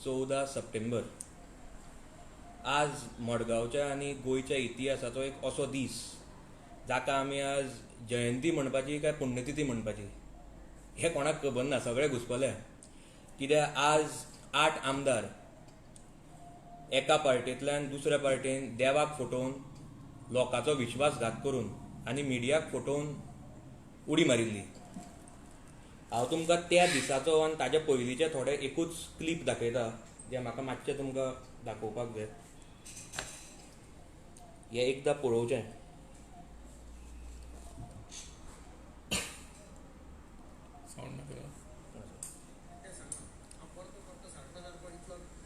14 सप्टेंबर. आज मडगांवच्या आनी गोंयच्या इतिहासाचो एक असो दीस जाका आमी आज जयंती म्हणपाची काय पुण्यतिथी म्हणपाची हें कोणाक खबर ना, सगळे घुसपले. कित्याक आज 8 आमदार एका पार्टींतल्यान दुसऱ्या पार्टीन देवाक फटोवन, लोकांचो विश्वासघात करून आनी मिडियाक फटोवन उडी मारिल्ली. हांव तुमकां त्या दिसाचो आनी ताच्या पयलींचे थोडे एकूच क्लिप दाखयता जे म्हाका मातशें तुमकां दाखोवपाक जाय. हें एकदां पळोवचें.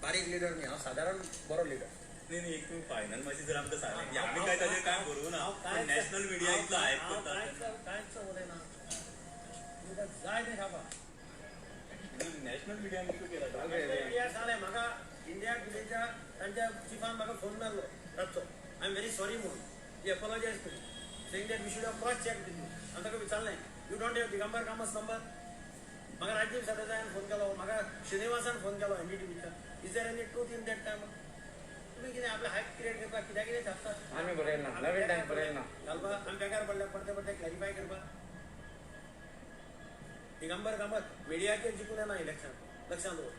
बारीक लिडर न्ही, हांव सादारण बरो लिडर. नाही नाही, एक तुम्ही फायनल मातशें जर आमकां सांगलें की आमी काय ताजेर कांय बरोवना, पण नॅशनल मिडिया इतलो हायप करता. कांयच उलयना, तुमकां जाय तें खावपा. नॅशनल मिडियान इश्यू केला. मिडिया सांगलें म्हाका, इंडिया टुडेच्या तांच्या चिफान म्हाका फोन मारलो रातचो, I am very sorry म्हणून. He apologise to saying that we should have cross check with you. हांवें ताका विचारलें, you don't have Digambar Kamat number? म्हाका राजीव सरदेसायान फोन केलो, म्हाका श्रीनिवासान फोन केलो एनडीटीव्हीच्या. Is there any truth in that time? तुमी कितें आपलें हायप क्रिएट करपाक कित्याक कितें छापता? आमी बरयना, नवीन टायम बरयना. घालपाक आमी बेकार पडल्या, परते परते क्लॅरिफाय करपाक. दिगंबर कामत मिडियाचेर जिखून येना इलेक्शन, लक्षांत दवर.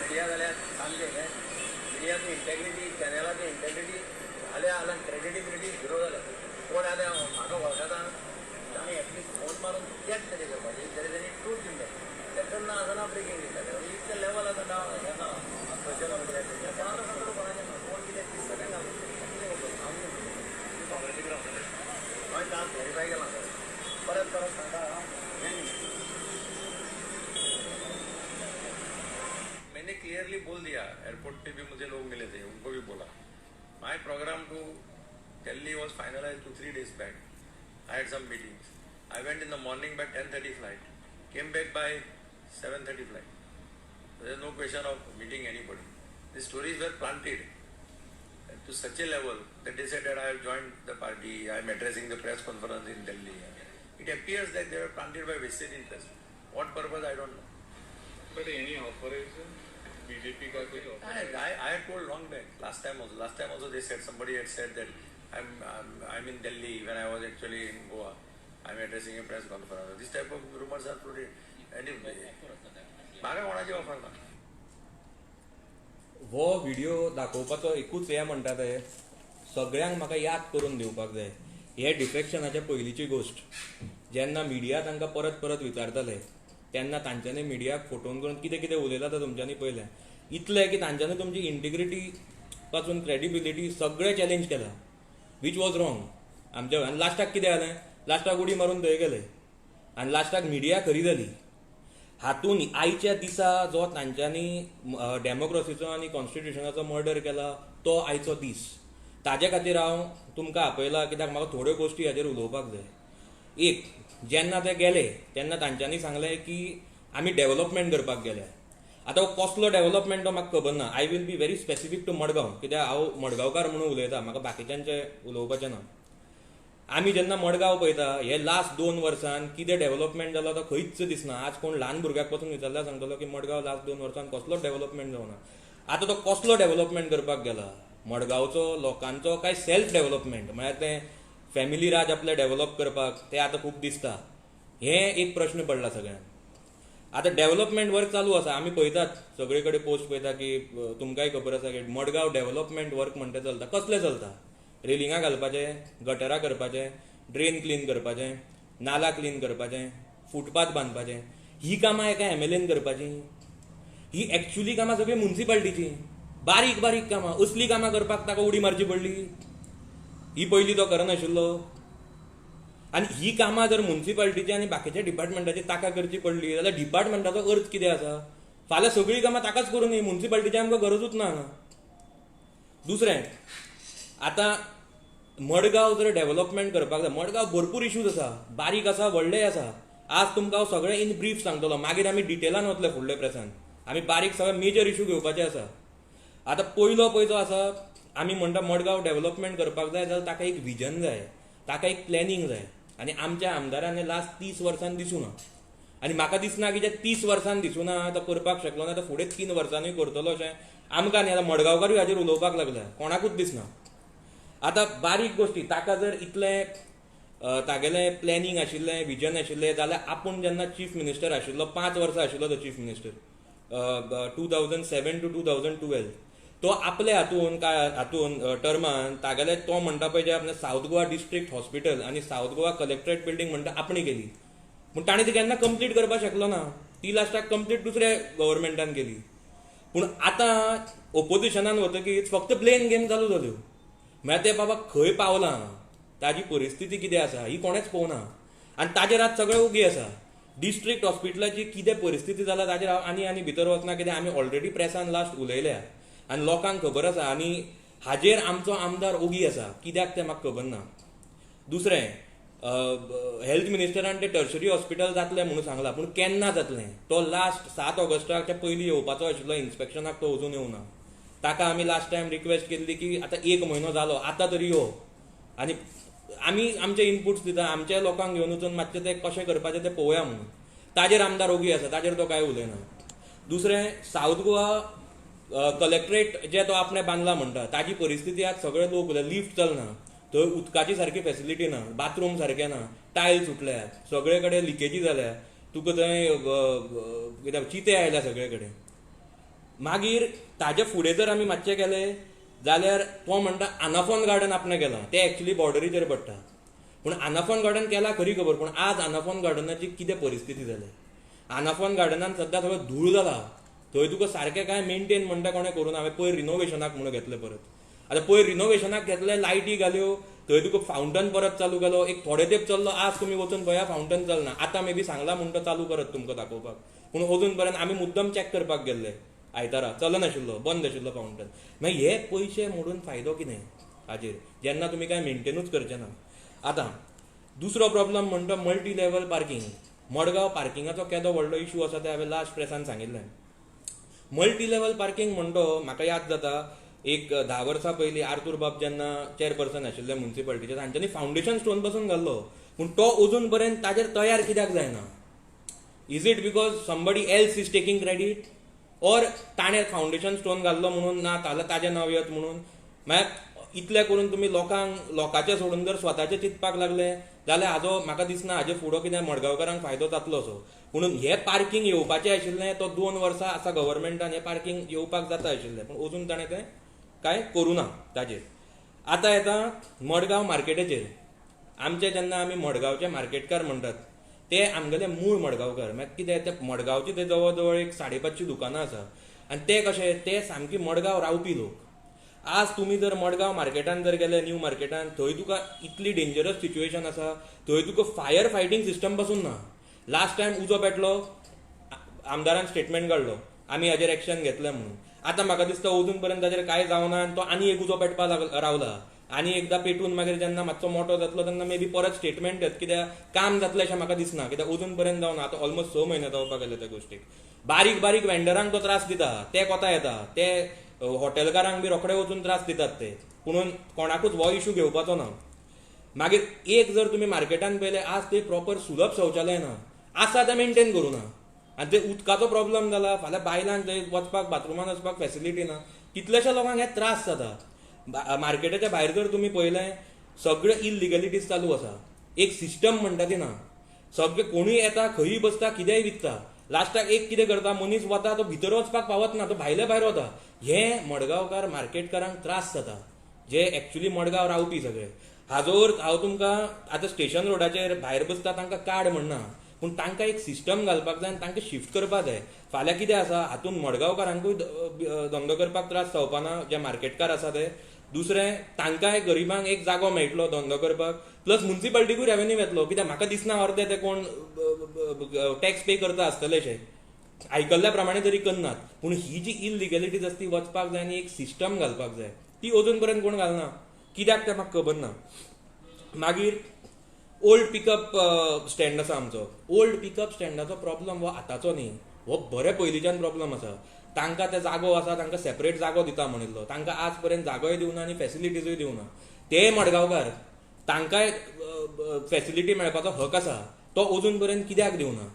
मिडिया जाल्यार सामकें हें, मिडियाची इंटेग्रिटी, चॅनलाची इंटेग्रिटी जाल्या जाल्यार क्रेडिबिलिटी झिरो जाल्या. कोण जाल्यार म्हाका वळखता ताणें एटलिस्ट फोन मारून चॅक तरी करपाचें, there is any truth in that. ते करना आसतना ब्रेकींग दिताले. इतलें लेवल आतां डावन हें ना सोशल मिडियाचेर. कोणालो खबर कोणाचें ना, कोण कितें दिसता तें घालता. कितें खबर हांव हांवें काल क्लॅरिफाय केलां, परत परत सांगता हांव हें न्ही. मैंने क्लियरली बोल दिया, एयरपोर्ट पे भी मुझे लोग मिले थे, उनको भी बोला. My program to Delhi was finalise 2-3 days back. I had some meetings. I went in the morning by 10:30 flight, came back by 7:30 flight. There is no question of meeting anybody. The stories were planted to such a level that they said that I have joined the party, I am addressing the press conference in Delhi. It appears that they were planted by vested interest. What purpose, I don't know. But any offer is BJP का कोई offer? I had told long back, last time also. Last time also they said, somebody had said that I'm in Delhi when I was actually in Goa. I'm addressing a press conference. This type of rumors are floated. And if म्हाका कोणाची offer ना. हो video दाखोवपाचो एकूच हें म्हणटा ते सगळ्यांक म्हाका याद करून दिवपाक जाय. हे डिफेक्शनाच्या पयलींची गोश्ट, जेन्ना मिडिया तांकां परत परत विचारताले तेन्ना तांच्यांनी मिडियाक फटोवन करून कितें कितें उलयलां तें तुमच्यांनी पळयलें. इतलें की तांच्यांनी तुमची इंटिग्रिटी पासून क्रेडिबिलिटी सगळें चॅलेंज केलां, which was wrong आमच्या. आनी लास्टाक कितें जालें, लास्टाक उडी मारून थंय गेले आनी लास्टाक मिडिया खरी जाली. हातून आयच्या दिसा जो तांच्यांनी डेमोक्रेसीचो आनी कॉन्स्टिट्युशनाचो मर्डर केला तो आयचो दीस. ताजे खातीर हांव तुमकां आपयला, कित्याक म्हाका थोड्यो गोश्टी हाजेर उलोवपाक जाय. एक, जेन्ना ते गेले तेन्ना तांच्यांनी सांगलें की आमी डेव्हलपमेंट करपाक गेले. आतां हो कसलो डेव्हलपमेंट तो म्हाका खबर ना. I will be very specific to Madgaon, कित्याक हांव मडगांवकार म्हणून उलयता, म्हाका बाकीच्यांचें उलोवपाचें ना. आमी जेन्ना मडगांव पळयता, हे लास्ट 2 वर्सांत कितें डेव्हलपमेंट जाला तो खंयच दिसना. आज कोण ल्हान भुरग्याक पासून विचारल्यार सांगतलो की मडगांव लास्ट 2 वर्सांत कसलोच डेव्हलपमेंट जावना. आतां तो कसलो डेव्हलपमेंट करपाक गेला मडगांवचो लोकांचो, काय सेल्फ डेव्हलपमेंट म्हळ्यार तें फॅमिली राज आपलें डेव्हलप करपाक तें आतां खूब दिसता. हें एक प्रश्न पडला सगळ्यांक. आतां डेव्हलपमेंट वर्क चालू आसा, आमी पळयतात सगळे कडेन पोस्ट पळयता की तुमकांय खबर आसा की मडगांव डेव्हलपमेंट वर्क म्हणटा चलता. कसलें चलता? रेलिंगां घालपाचें, गटरां करपाचें, ड्रेन क्लीन करपाचें, नाला क्लीन करपाचें, फुटपाथ बांदपाचें. ही कामां एका एम एल एन करपाची? ही एक्चुली कामां सगळीं मुन्सिपाल्टीची, बारीक बारीक कामां. असलीं कामां करपाक ताका उडी मारची पडली? ही पयलीं तो करनाशिल्लो. आनी ही कामां जर मुन्सिपाल्टीची आनी बाकीच्या डिपार्टमेंटाची ताका करची पडली जाल्यार डिपार्टमेंटाचो अर्थ कितें आसा? फाल्यां सगळीं कामां ताकाच करूं न्ही, मुन्सिपाल्टीची आमकां गरजूच ना हांगा. दुसरें, आतां मडगांव जर डेव्हलपमेंट करपाक जाय, मडगांव भरपूर इश्यूज आसा, बारीक आसा, व्हडलेय आसा. आज तुमकां हांव सगळें इन ब्रीफ सांगतलो, मागीर आमी डिटेलान वतले फुडले प्रेसान. आमी बारीक सगळे मेजर इश्यू घेवपाचे आसा. आतां पयलो पळय जो आसा, आमी म्हणटा मडगांव डेव्हलपमेंट करपाक जाय जाल्यार ताका एक विजन जाय, ताका एक प्लॅनिंग जाय. आनी आमच्या आमदारांनी लास्ट 30 वर्सांत दिसूं ना. आनी म्हाका दिसना की जे 30 वर्सां दिसुना तो करपाक शकलो ना, तो फुडें 3 वर्सांनी करतलो अशें आमकां न्ही. आतां मडगांवकारूय हाजेर उलोवपाक लागल्या, कोणाकूच दिसना. आतां बारीक गोश्टी ताका जर इतलें तागेलें प्लॅनिंग आशिल्लें, विजन आशिल्लें जाल्यार आपूण जेन्ना चीफ मिनिस्टर आशिल्लो, 5 वर्सां आशिल्लो तो चीफ मिनिस्टर 2007 to 2012, तो आपल्या हातून काय हातून टर्मान तागेले तो म्हणटा पळय जे आपणे सावथ गोवा डिस्ट्रिक्ट हॉस्पिटल आनी सावथ गोवा कलेक्टरेट बिल्डींग म्हणटा आपणे केली, पूण ताणें ती केन्ना कंप्लीट करपाक शकलो ना. ती लास्टाक कंप्लीट दुसऱ्या गव्हर्मेंटान केली. पूण आतां ओपोजिशनान वतकीच फक्त ब्लेम गेम चालू जाल्यो. म्हळ्यार ते बाबा खंय पावलां, ताजी परिस्थिती कितें आसा ही कोणेच पळोवना आनी ताजेर आज सगळे ओगी आसा. डिस्ट्रिक्ट हॉस्पिटलाची कितें परिस्थिती जाला ताजेर हांव आनी आनी भितर वचना, कित्याक आमी ऑलरेडी प्रेसान लास्ट उलयल्या आनी लोकांक खबर आसा आनी हाजेर आमचो आमदार ओगी आसा, कित्याक तें म्हाका खबर ना. दुसरें, हेल्थ मिनिस्टरान ते टर्शरी हॉस्पिटल जातलें म्हणून सांगलां, पूण केन्ना जातलें? तो लास्ट 7 ऑगस्टाक पयलीं येवपाचो आशिल्लो इन्स्पेक्शनाक, तो अजून येवना. ताका आमी लास्ट टायम रिक्वेस्ट केल्ली की आतां 1 म्हयनो जालो, आतां तरी यो आनी आमी आमचे इनपुट्स दिता, आमच्या लोकांक घेवन वचून मातशें तें कशें करपाचें तें पळोवया म्हणून. ताजेर आमदार ओगी आसा, ताजेर तो कांय उलयना. दुसरें, सावथ गोवा कलेक्टरेट जें तो आपणें बांदला म्हणटा ताजी परिस्थिती आज सगळे लोक उलयता. लिफ्ट चलना, थंय उदकाची सारकी फेसिलिटी ना, बाथरूम सारकें ना, टायल्स उठल्यात, सगळे कडेन लिकेजी जाल्या, तुका थंय कितें चिते आयल्या सगळे कडेन. मागीर ताजे फुडें जर आमी मातशें गेले जाल्यार तो म्हणटा आनाफोन गार्डन आपणें केलां, तें एक्चुली बॉर्डरीचेर पडटा, पूण आनाफोन गार्डन केलां खरी खबर, पूण आज आनाफोन गार्डनाची कितें परिस्थिती जाल्या. आनाफोन गार्डनान सद्दां सगळो धूळ जाला, थंय तुका सारकें कांय मेनटेन म्हणटा कोणें करूं ना. हांवें पयर रिनोवेशनाक म्हणून घेतलें परत, आतां पयर रिनोवेशनाक घेतलें, लायटी घाल्यो, थंय तुका फावंटन परत चालू केलो, एक थोडे तेंप चल्लो. आज तुमी वचून पळया फावंटन चलना. आतां मे बी सांगलां म्हणटा चालू करत तुमकां दाखोवपाक, पूण अजून पर्यंत आमी मुद्दम चॅक करपाक गेल्ले आयतारा, चलनाशिल्लो, बंद आशिल्लो फावंटन. मागीर हे पयशे मोडून फायदो कितें हाजेर जेन्ना तुमी कांय मेनटेनूच करचे ना. आतां दुसरो प्रॉब्लम म्हणटा मल्टी लेवल पार्किंग. मडगांव पार्किंगाचो केदो व्हडलो इशू आसा तें हांवें लास्ट प्रेसान सांगिल्लें. मल्टी लेवल पार्किंग म्हणटो म्हाका याद जाता एक 10 वर्सां पयलीं आर्तूर बाब जेन्ना चेअरपर्सन आशिल्ले म्युनिसिपालिटीचे, तांच्यांनी फावंडेशन स्टोन पासून घाल्लो, पूण तो अजून पर्यंत ताजेर तयार कित्याक जायना? Is it because somebody else is taking credit or ताणें फावंडेशन स्टोन घाल्लो म्हणून ना जाल्यार ताजें नांव येत म्हणून? म्हळ्यार इतलें करून तुमी लोकांक लोकांचें सोडून जर स्वताचें चिंतपाक लागले जाल्यार हाजो म्हाका दिसना हाजे फुडो कितें मडगांवकारांक फायदो जातलो असो. म्हणून हें पार्किंग येवपाचें आशिल्लें, तो 2 वर्सां आसा गव्हर्मेंटान हें पार्किंग येवपाक जाता आशिल्लें, पूण अजून ताणें तें कांय करूं ना ताजेर. आतां येता मडगांव मार्केटाचेर. आमचे जेन्ना आमी मडगांवचे मार्केटकार म्हणटात ते आमगेले मूळ मडगांवकार, मागीर कितें ते मडगांवची ते जवळ जवळ एक 550 दुकानां आसा आनी ते कशे ते सामकी मडगांव रावपी लोक. आज तुमी जर मडगांव मार्केटान जर गेले, न्यू मार्केटान, थंय तुका इतली डेंजरस सिच्युएशन आसा, थंय तुका फायर फायटींग सिस्टम पासून ना. लास्ट टायम उजो पेटलो, आमदारान स्टेटमेंट काडलो आमी हाजेर एक्शन घेतलें म्हणून. आतां म्हाका दिसता अजून पर्यंत ताजेर कांय जावना आनी तो आनी एक उजो पेटपाक रावला. आनी एकदां पेटून मागीर जेन्ना मातसो मोटो जातलो तेन्ना मे बी परत स्टेटमेंट येत, कित्याक काम जातलें अशें म्हाका दिसना, कित्याक अजून पर्यंत जावना. आतां ऑलमोस्ट 6 म्हयने जावपाक गेले त्या गोश्टीक. बारीक बारीक वेंडरांक तो त्रास दिता, ते कोता येता, ते हॉटेलकारांक बी रोखडे वचून त्रास दितात ते, पुणून कोणाकूच हो इशू घेवपाचो ना. मागीर एक जर तुमी मार्केटान पळयलें आज ते प्रॉपर सुलभ शौचालय ना, आसा तें मेनटेन करूं ना, आनी ते उदकाचो प्रॉब्लम जाला. फाल्यां बायलांक थंय वचपाक बाथरुमान वचपाक फेसिलिटी ना, कितल्याश्या लोकांक हे त्रास जाता. मार्केटाच्या भायर जर तुमी पळयलें सगळे इलिगलिटीज चालू आसा, एक सिस्टम म्हणटा ती ना, सगळे कोणूय येता, खंयूय बसता, कितेंय विकता. लास्टाक एक कितें करता, मनीस वता तो भितर वचपाक पावत ना, तो भायले भायर वता. हे मडगांवकार मार्केटकारांक त्रास जाता, जे एक्चुली मडगांव रावपी सगळे. हाजो अर्थ हांव तुमकां आतां स्टेशन रोडाचेर भायर बसता तांकां कार्ड म्हणना, पूण तांकां एक सिस्टम घालपाक जाय आनी तांकां शिफ्ट करपाक जाय. फाल्यां कितें आसा हातूंत मडगांवकारांकूय धंदो करपाक त्रास जावपा ना, जे मार्केटकार आसा ते. दुसरें, तांकांय गरिबांक एक जागो मेळटलो धंदो करपाक, प्लस म्युनिसिपालिटीकूय रेवेन्यू येतलो, कित्याक म्हाका दिसना अर्दे ते कोण टॅक्स पे करता आसतले अशें आयकल्ल्या प्रमाणे तरी करनात. पूण ही जी इलिगलिटीज आसा ती वचपाक जाय आनी एक सिस्टम घालपाक जाय, ती अजून पर्यंत कोण घालना, कित्याक तें म्हाका खबर ना. मागीर ओल्ड पिकअप स्टँड आसा आमचो. ओल्ड पिकअप स्टँडाचो प्रॉब्लम हो आतांचो न्ही, हो बरे पयलींच्यान प्रॉब्लम आसा. तांकां ते जागो आसा, तांकां सेपरेट जागो दिता म्हणिल्लो, तांकां आज पर्यंत जागोय दिवना आनी फेसिलिटीजूय दिवना. ते मडगांवकार, तांकांय फेसिलिटी मेळपाचो हक आसा, तो अजून पर्यंत कित्याक दिवना?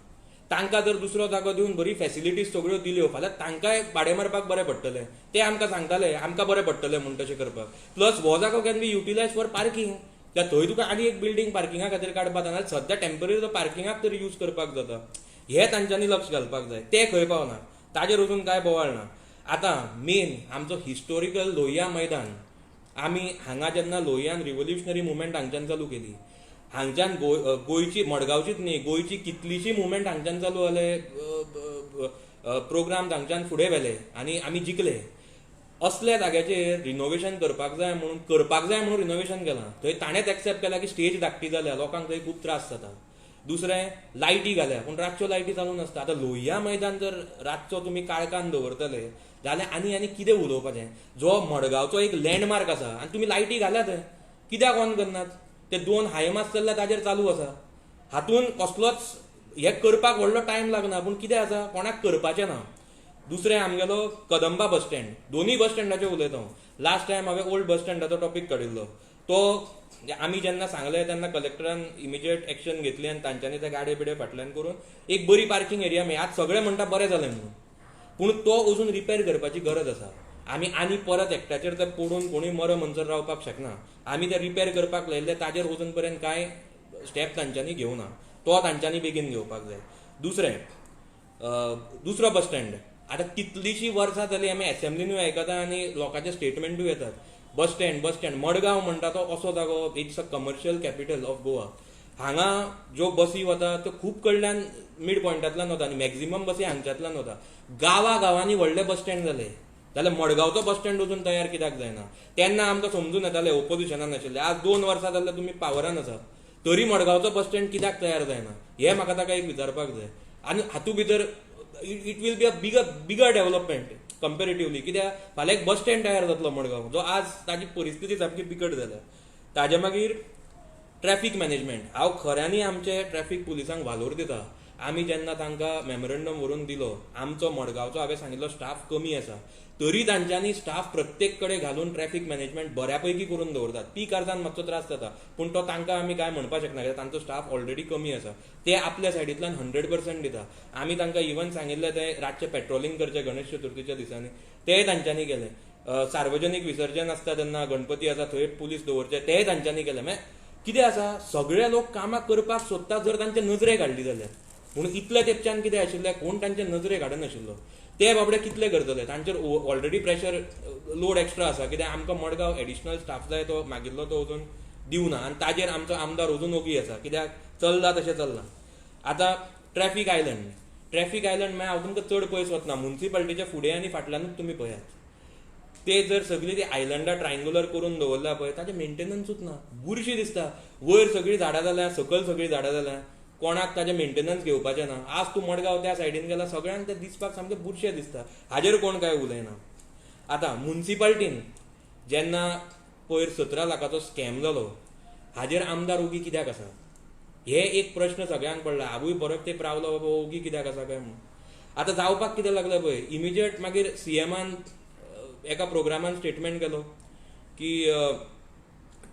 तांकां जर दुसरो जागो दिवन बरी फॅसिलिटीज सगळ्यो दिल्यो फाल्यां तांकांय भाडें मारपाक बरें पडटलें. ते आमकां सांगताले आमकां बरें पडटलें म्हूण तशें करपाक. प्लस हो जागो can be utilise for parking. थंय तुका आनी एक बिल्डींग पार्किंगा खातीर काडपाक जाता, सद्या टेम्पररी तो पार्किंगाक तरी यूज करपाक जाता. हे तांच्यांनी लक्ष घालपाक जाय. ते खंय पावना ताजेर वचून कांय बोवाळ ना. आतां मेन आमचो हिस्टोरिकल लोहिया मैदान, आमी हांगा जेन्ना लोहियान रिव्होल्युशनरी मुवमेंट हांगच्यान चालू केली, हांगच्यान गोंयची मडगांवचीच न्ही गोंयची कितलीशी मुवमेंट हांगच्यान चालू जाले, प्रोग्राम हांगच्यान फुडें व्हेले आनी आमी जिखले. असल्या जाग्याचेर रिनोवेशन करपाक जाय म्हणून रिनोवेशन केलां. थंय ताणेंच एक्सेप्ट केलां की स्टेज धाकटी जाल्या, लोकांक थंय खूब त्रास जाता. दुसरें लायटी घाल्या, पूण रातच्यो लायटी चालू नासता. आतां लोहिया मैदान जर रातचो तुमी काळखान दवरतले जाल्यार आनी आनी कितें उलोवपाचें? जो मडगांवचो एक लँडमार्क आसा आनी तुमी लायटी घाल्या थंय कित्याक ऑन करनात? ते 2 हायमास चल्ल्या ताजेर चालू आसा. हातून कसलोच हे करपाक व्हडलो टायम लागना, पूण कितें आसा कोणाक करपाचें ना. दुसरें आमगेलो कदंबा बस स्टँड, दोनूय बस स्टँडाचेर उलयता हांव. लास्ट टायम हांवें ओल्ड बस स्टँडाचो टॉपीक काडिल्लो, तो आमी जेन्ना सांगलें तेन्ना कलेक्टरान इमिजिएट एक्शन घेतली आनी तांच्यांनी ते गाडे बिडे फाटल्यान करून एक बरी पार्किंग एरिया मेळ्ळी. आज सगळे म्हणटा बरें जालें म्हणून, पूण तो अजून रिपेर करपाची गरज आसा. आमी आनी परत एकट्याचेर ते पडून कोणूय मर म्हणसर रावपाक शकना. आमी ते रिपेर करपाक लायिल्ले ताजेर अजून पर्यंत कांय स्टेप तांच्यांनी घेवना, तो तांच्यांनी बेगीन घेवपाक जाय. दुसरें दुसरो बस स्टँड, आतां कितलीशीं वर्सां जालीं आमी एसेंब्लीनूय आयकता आनी लोकांचे स्टेटमेंटूय येतात, bus stand bus stand. Madgaon म्हणटा तो असो जागो, it's a commercial capital of Goa. हांगा ज्यो बसी वता त्यो खूब कडल्यान मिड पॉयंटांतल्यान वता आनी मॅक्झिमम बसी हांगच्यांतल्यान वता. गांवा गांवांनी व्हडले बस स्टँड जाले जाल्यार मडगांवचो बस स्टँड अजून तयार कित्याक जायना? तेन्ना आमकां समजून येतालें ओपोजिशनान आशिल्लें. आज 2 वर्सां जाल्यार तुमी पावरान आसा तरी मडगांवचो बस स्टँड कित्याक तयार जायना हें म्हाका ताका एक विचारपाक जाय. आनी हातूंत भितर it will be a bigger development comparatively, कित्याक फाल्यां एक बस स्टँड तयार जातलो मडगांव, जो आज ताजी परिस्थिती सामकी बिकट जाल्या. ताजे मागीर ट्रॅफिक मॅनेजमेंट, हांव खऱ्यांनी आमचे ट्रॅफिक पुलिसांक वालोर दिता. आमी जेन्ना तांकां मेमोरंडम व्हरून दिलो, आमचो मडगांवचो हांवें सांगिल्लो स्टाफ कमी आसा, तरी तांच्यांनी स्टाफ प्रत्येक कडेन घालून ट्रॅफिक मॅनेजमेंट बऱ्यापैकी करून दवरतात. पीक अर्जान मातसो त्रास जाता, पूण तो तांकां आमी कांय म्हणपाक शकना कित्याक तांचो स्टाफ ऑलरेडी कमी आसा. ते आपल्या सायडींतल्यान 100% दिता. आमी तांकां इवन सांगिल्लें ते रातचें पेट्रोलिंग करचें गणेश चतुर्थीच्या दिसांनी, तेय तांच्यांनी केलें. सार्वजनीक विसर्जन आसता तेन्ना गणपती आसा थंय पुलीस दवरचे, तेय तांच्यांनी केलें. मागीर कितें आसा, सगळे लोक कामां करपाक सोदता जर तांचे नजरेक हाडली जाल्यार, पूण इतल्या तेपच्यान कितें आशिल्लें कोण तांचे नजरेक हाडनाशिल्लो. ते बाबडे कितले करतले, तांचेर ऑलरेडी प्रेशर लोड एक्स्ट्रा आसा, कित्याक आमकां मडगांव एडिशनल स्टाफ जाय तो मागिल्लो तो अजून दिवना आनी ताजेर आमचो आमदार अजून ओगी आसा, कित्याक चल्ला तशें चल्लां. आतां ट्रॅफिक आयलंड, ट्रॅफिक आयलंड मागीर हांव तुमकां चड पयस वतना, मुन्सिपालिटीच्या फुडें आनी फाटल्यानूच तुमी पळयात, ते जर सगळीं ती आयलंडां ट्रायंगुलर करून दवरल्या पळय ताचें मेंटेनन्सूच ना, बुरशी दिसता. वयर सगळीं झाडां जाल्या, सकयल सगळीं झाडां जाल्या, कोणाक ताजें मेंटेनन्स घेवपाचें ना. आज तूं मडगांव त्या सायडीन गेला सगळ्यांक तें दिसपाक सामकें बुरशें दिसता, हाजेर कोण कांय उलयना. आतां मुन्सिपालिटीन जेन्ना पयर 17 लाखाचो स्कॅम जालो हाजेर आमदार ओगी कित्याक आसा हे एक प्रश्न सगळ्यांक पडला. हांवूय बरोच तेंप रावलो बाबा ओगी कित्याक आसा काय म्हणून. आतां जावपाक कितें लागलें पळय, इमिजिएट मागीर सीएमान एका प्रोग्रामान स्टेटमेंट केलो की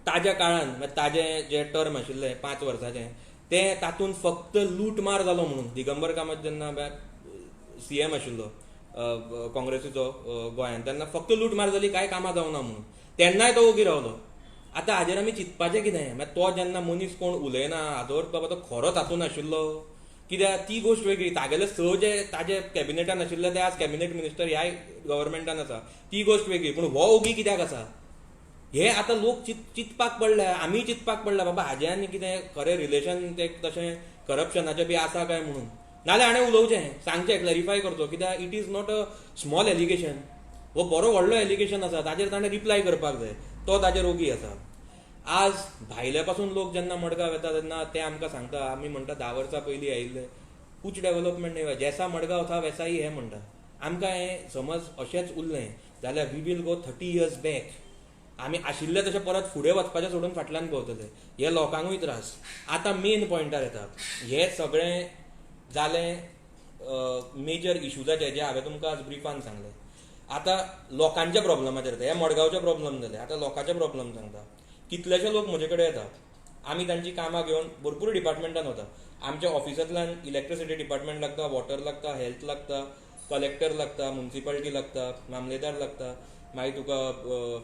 ताज्या काळान ताजें जे टर्म आशिल्लें 5 वर्साचें तें तातूंत फक्त लूटमार जालो म्हणून. दिगंबर कामत जेन्ना सीएम आशिल्लो काँग्रेसीचो गोंयांत तेन्ना फक्त लूटमार जाली, कांय कामां जावना म्हणून, तेन्नाय तो ओगी रावलो. आतां हाजेर आमी चिंतपाचें कितें? मागीर तो जेन्ना मनीस कोण उलयना हाजो अर्थ बाबा तो खरो तातूंत आशिल्लो, कित्याक ती गोश्ट वेगळी. तागेले 6 जे ताजे कॅबिनेटान आशिल्ले ते आज कॅबिनेट मिनिस्टर ह्या गव्हर्मेंटान आसा, ती गोश्ट वेगळी. पूण हो ओगी कित्याक आसा हे आतां लोक चिंतपाक पडल्या, आमी चिंतपाक पडल्या बाबा हाजें आनी कितें खरें रिलेशन ते तशें करप्शनाचें बी आसा काय म्हणून. नाजाल्यार हाणें उलोवचें, सांगचें, क्लॅरिफाय करचो, कित्याक it is not a small allegation, हो बरो व्हडलो एलिगेशन आसा, ताजेर ताणें रिप्लाय करपाक जाय, तो ताजेर ओगी आसा. आज भायले पासून लोक जेन्ना मडगांव येता तेन्ना ते आमकां सांगता, आमी म्हणटा 10 वर्सां पयलीं आयिल्ले कुछ डेव्हलपमेंट नाही, जैसा मडगांव था वैसा ही हे म्हणटा. आमकां हें समज अशेंच उरलें जाल्यार we will go 30 years back. आमी आशिल्ले तशें परत फुडें वचपाचें सोडून फाटल्यान भोंवतले, हे लोकांकूय त्रास. आतां मेन पॉयंटार येता, हें सगळें जालें मेजर इशूजाचे जे हांवें तुमकां आज ब्रिफान सांगलें. आतां लोकांच्या प्रॉब्लमाचेर येता, हे मडगांवचे प्रॉब्लम जाले, आतां लोकांचे प्रॉब्लम सांगता. कितलेशे लोक म्हजे कडेन येतात, आमी तांची कामां घेवन भरपूर डिपार्टमेंटान वता. आमच्या ऑफिसांतल्यान इलेक्ट्रिसिटी डिपार्टमेंट लागता, वॉटर लागता, हेल्थ लागता, कलेक्टर लागता, मुन्सिपालिटी लागता, मामलेदार लागता, मागीर तुका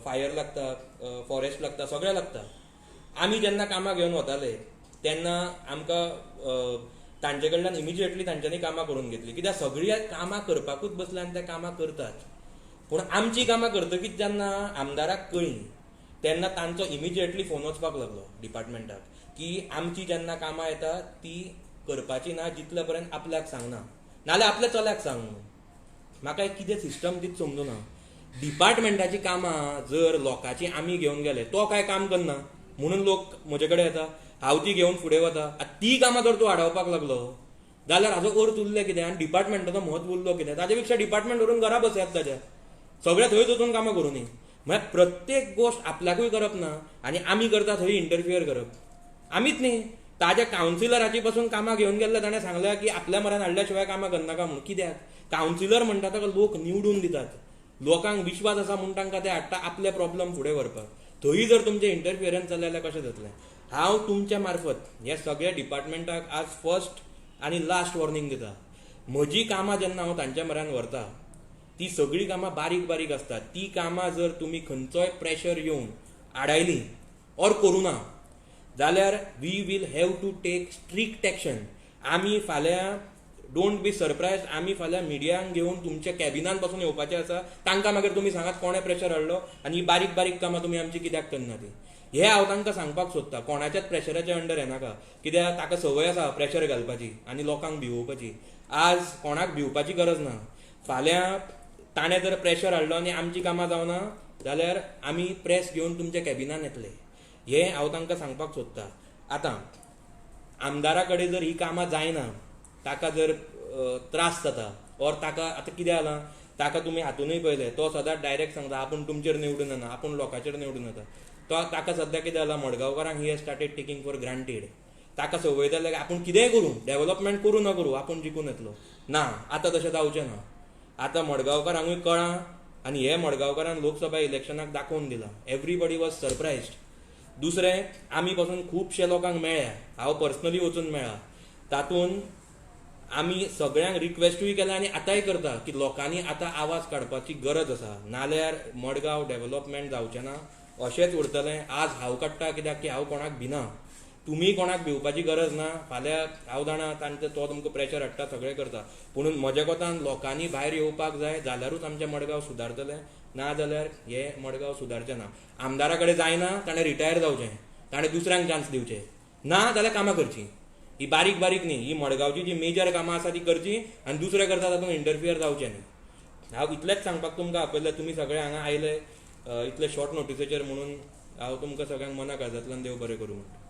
फायर लागता, फॉरेस्ट लागता, सगळें लागता. आमी जेन्ना कामां घेवन वताले तेन्ना आमकां तांचे कडल्यान इमिजिएटली तांच्यांनी कामां करून घेतली, कित्याक सगळीं कामां करपाकूच बसल्या आनी त्या कामां करतात. पूण आमची कामां करतकीच जेन्ना आमदाराक कळ्ळी तेन्ना तांचो इमिजिएटली फोन वचपाक लागलो डिपार्टमेंटाक की आमची जेन्ना कामां येता ती करपाची ना जितले पर्यंत आपल्याक सांगना, नाल्यार आपल्या चल्याक सांग. म्हाका कितें सिस्टम तीच समजुना. डिपार्टमेंटाची कामां जर लोकांची आमी घेवन गेले, तो काय काम करना म्हणून लोक म्हजे कडेन येता, हांव ती घेवन फुडें वता. आतां ती कामां जर तूं आडावपाक लागलो जाल्यार हाजो अर्थ उरलें कितें आनी डिपार्टमेंटाचो म्हत्व उरलो कितें? ताजे पेक्षा डिपार्टमेंट व्हरून घरा बसयात, ताज्या सगळें थंयच वचून कामां करूं न्ही. म्हळ्यार प्रत्येक गोश्ट आपल्याकूय करप ना आनी आमी करता थंय इंटरफियर करप. आमीच न्ही, ताज्या कावन्सिलराची पासून कामां घेवन गेल्ले ताणें सांगलें की आपल्या मरान हाडल्या शिवाय कामां करनाका म्हणून. कित्याक? कावन्सिलर म्हणटा ताका लोक निवडून दितात, लोकांक विश्वास आसा म्हूण तांकां ते हाडटा आपले प्रॉब्लम फुडें व्हरपाक. थंय जर तुमचें इंटरफियरन्स जालें जाल्यार कशें जातलें? हांव तुमच्या मार्फत ह्या सगळ्या डिपार्टमेंटाक आज फर्स्ट आनी लास्ट वॉर्निंग दिता. म्हजी कामां जेन्ना हांव तांच्या म्हऱ्यान व्हरता ती सगळीं कामां बारीक बारीक आसतात. ती कामां जर तुमी खंयचोय प्रेशर येवन आडायली ऑर करूं ना जाल्यार we will have to take strict action. आमी फाल्यां don't be surprise, आमी फाल्यां मिडियांक घेवन तुमच्या कॅबिनान पासून येवपाचें आसा. तांकां मागीर तुमी सांगात कोणें प्रेशर हाडलो आनी ही बारीक बारीक कामां तुमी आमची कित्याक करना ती. हें हांव तांकां सांगपाक सोदता. कोणाच्याच प्रेशराच्या अंडर येनाका, कित्याक ताका संवय आसा प्रेशर घालपाची आनी लोकांक भिवोवपाची. आज कोणाक भिवपाची गरज ना. फाल्यां ताणें जर प्रेशर हाडलो आनी आमची कामां जावना जाल्यार आमी प्रेस घेवन तुमच्या कॅबिनान येतले, हें हांव तांकां सांगपाक सोदता. आतां आमदारा कडेन जर ही कामां जायना, ताका जर त्रास जाता ऑर ताका आतां कितें जालां, ताका तुमी हातूनय पळयलें, तो सदांच डायरेक्ट सांगता आपूण तुमचेर निवडून येना, आपूण लोकांचेर निवडून येता. तो ताका सद्या कितें जालां, मडगांवकारांक he has started taking for granted. ताका संवय जाल्या की आपूण कितेंय करूं, डेवलपमेंट करूं ना करूं, आपूण जिखून येतलो. ना, आतां तशें जावचें ना. आतां मडगांवकारांकूय कळ्ळां आनी हे मडगांवकारान लोकसभा इलेक्शनाक दाखोवन दिलां. Everybody was surprised. दुसरें, आमी पासून खुबशे लोकांक मेळ्ळ्या, हांव पर्सनली वचून मेळ्ळा. तातूंत आमी सगळ्यांक रिक्वेस्टूय केल्या आनी आतांय करता की लोकांनी आतां आवाज काडपाची गरज आसा, नाल्यार मडगांव डेवलपमेंट जावचें ना, अशेंच उरतलें. आज हांव काडटा कित्याक की हांव कोणाक भिना, तुमी कोणाक भिवपाची गरज ना. फाल्यां हांव जाणा तांचो तो तुमकां प्रेशर हाडटा, सगळें करता, पुणून म्हज्या कोतान लोकांनी भायर येवपाक जाय जाल्यारूच आमचें मडगांव सुदारतलें, ना जाल्यार हें मडगांव सुदारचें ना. आमदारा कडेन जायना ताणें रिटायर जावचें, ताणें दुसऱ्यांक चान्स दिवचें, ना जाल्यार कामां करचीं. ही बारीक बारीक न्ही, ही मडगांवची जी मेजर कामां आसा ती करची आनी दुसरें करता तातूंत इंटरफियर जावचें न्ही. हांव इतलेंच सांगपाक तुमकां आपयलें. तुमी सगळे हांगा आयले इतले शॉर्ट नोटीसेचेर म्हणून हांव तुमकां सगळ्यांक मना काळजांतल्यान देव बरें करूं म्हणटा.